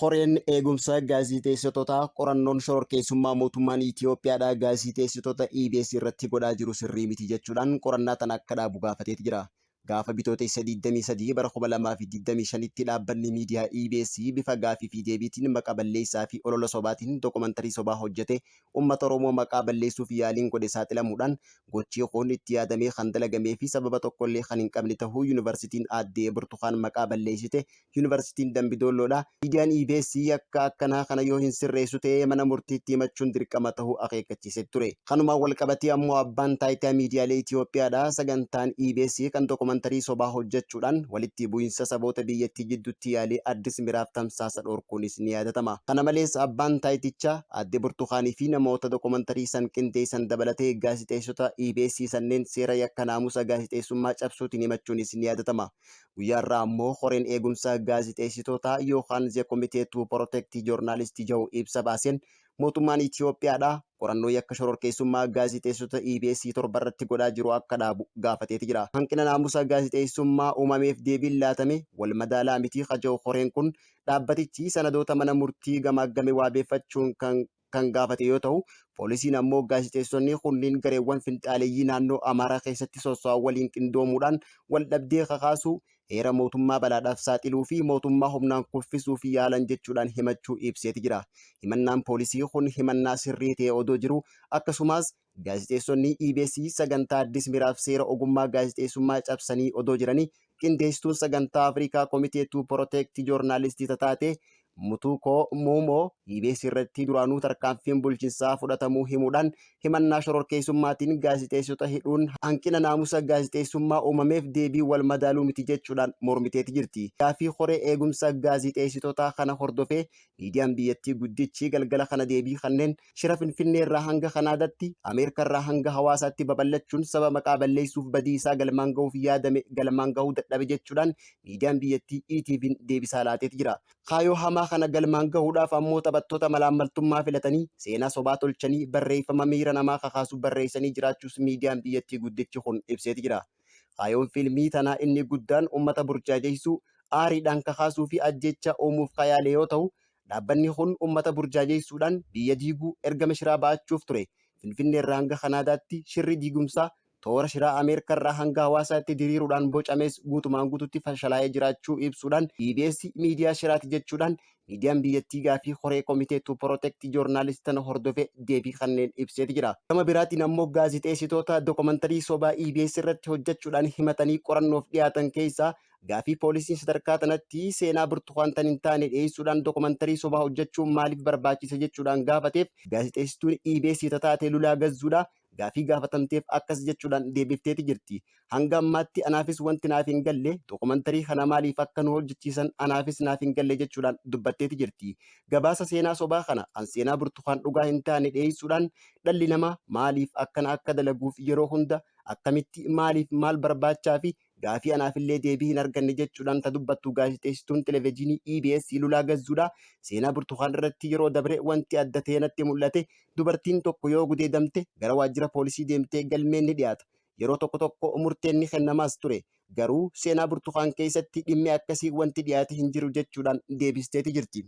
Koreen eegumsa gaaziteessitootaa qorannoon shororkeessummaa mootummaan Itiyoophiyaadhaa gaaziteessitoota EBS irratti godhaa jiru sirrii miti jechuudhaan qorannaa tana akka dhaabu gaafateeti jira. Gaafa Bitootessa 23 bara 2025tti dhaabbanni miidiyaa EBS bifa gaafii fi deebiitiin maqa balleessaa fi olola sobaatiin dokumantarii sobaa hojjete uummata Oromoo maqaa balleessuuf yaaliin godhe saaxilamuudhaan, gochii kun itti yaadamee kan dalagamee fi sababa tokkollee kan hin qabne tahuu Yuunivarsiitiin Aaddee Burtukaan maqaa balleessite Yuunivarsiitiin Dambi Doolloodha. Miidiyaan EBS yakka akkanaa kana yoo hin sirreessu ta'e mana murtiitti himachuun dirqama tahuu akeekkachiisee ture. Kanumaan wal qabatee ammoo Abbaan Taayitaa Miidiyaalee Itiyoophiyaadha sagantaan EBS kan dokumantarii sobaa hojjechuudhaan walitti bu'insa saboota biyyattii jidduutti yaalee Addis Miraaf tamsaasa dhorkuunis ni yaadatama. Kana malees Abbaan Taayitichaa Aadde Burtukaanii fi namoota dokumantarii san qindeessan dabalatee gaazixeessota EBS sanneen seera yakka naamusa gaazixeessummaa cabsuutiin himachuunis ni yaadatama. Guyyaa har'aa ammoo koreen eegumsa gaazixeessitootaa yookaan The Committee to Protect Journalists jedhu ibsa baaseen, mootummaan Itiyoophiyaadha qorannoo yakka shororkeessummaa gaazixeessota EBS 7 irratti godhaa jiru akka dhaabu gaafateeti jira. Hanqina naamusa gaazixeessummaa uumameef deebiin laatame wal madaalaa miti ka jedhu koreen kun, dhaabbatichi sanadoota mana murtii gamaaggame waabeeffachuun kan gaafate yoo ta'u, poolisiin ammoo gaazixeessonni kunniin gareewwan finxaaleyyii naannoo Amaaraa keessatti sosso'an waliin qindoomuudhaan wal dhabdee kakaasuu, heera mootummaa balaadhaaf saaxiluu fi mootummaa humnaan kuffisuuf yaalan jechuudhaan himachuu ibseeti jira. Himannaan poolisii kun himannaa sirrii ta'e odoo jiru, akkasumas gaazixeessonni EBS sagantaa Addis Miraaf seera ogummaa gaazixeessummaa cabsanii odoo jiranii, qindeessituun sagantaa Afrikaa Committee to Protect Journalists taate Mutuukoo Muumoo EBS irratti duraanuu tarkaanfiin bulchiinsaa fudhatamuu himuudhaan, himannaa shororkeessummaatiin gaazixeessota hidhuun hanqina naamusa gaazixeessummaa uumameef deebii wal madaaluu miti jechuudhaan mormiteeti jirti. Gaafii koree eegumsa gaazixeessitootaa kana hordofee miidiyaan biyyattii guddichi galgala kana deebii kanneen shira Finfinnee irraa hanga Kanaadaatti, Ameerikaa irraa hanga Hawaasaatti babal'achuun saba maqaa balleessuuf badii isaa galmaan gahuuf yaadame galmaan gahuu dadhabe jechuudhaan miidiyaan biyyattii ETV'n deebisaa laateeti jira. Kaayoo hamaa kana galmaan gahuudhaaf ammoo taphattoota malaammaltummaa filatanii seenaa sobaa tolchanii barreeffama miira namaa kakaasu barreessanii jiraachuus miidiyaan biyyattii guddichi kun ibseeti jira. Kaayoon fiilmii tanaa inni guddaan uummata burjaajeessuu, aariidhaan kakaasuu fi ajjeechaa uumuuf kayaale yoo ta'u, dhaabbanni kun uummata burjaajeessuudhaan biyya diiguu ergama shiraa ba'achuuf ture. Finfinnee irraa hanga Kanaadaatti shirri diigumsaa toora shiraa Ameerikaa irraa hanga Hawaasaatti diriiruudhaan bocames guutumaan guututti fashalaa'ee jiraachuu ibsuudhaan, EBS miidiyaa shiraati jechuudhaan miidiyaan biyyattii gaafii koree Committee to Protect Journalists tana hordofee deebii kanneen ibseeti jira. Gama biraatiin ammoo gaazixeessitoota dokumantarii sobaa EBS irratti hojjechuudhaan himatanii qorannoof dhiyaatan keessaa, gaafii poolisiin sadarkaa tanatti seenaa Burtukaan tan hin taane dhiyeessuudhaan dokumantarii sobaa hojjechuun maaliif barbaachise jechuudhaan gaafateef, gaazixeessituun EBS taate Lulaa Gazzuudha gaafii gaafatamteef akkas jechuudhaan deebifteeti jirti. "Hanga ammaatti anaafis wanti naaf hin galle, dokumantarii kana maaliif akka nu hojjechiisan anaafis naaf hin galle" jechuudhaan dubbatteeti jirti. "Gabaasa seenaa sobaa kana kan seenaa Burtukaan dhugaa hin taane dhiyeessuudhaan dhalli namaa maaliif akkana akka dalaguuf yeroo hunda akkamitti, maaliif, maal barbaachaa fi gaafii anaafillee deebii hin arganne" jechuudhaan ta dubbattu gaazexeessituun televezyiinii EBS Lulaa Gazzuudha. "Seenaa Burtukaan irratti yeroo dabre wanti adda ta'e natti mul'ate, dubartiin tokko yoo gudeedamte gara waajjira poolisii deemtee galmeen ni dhiyaata. Yeroo tokko tokko murteen ni kennamaas ture. Garuu seenaa Burtukaan keessatti dhimmi akkasii wanti dhiyaate hin jiru" jechuudhaan deebisteeti jirti.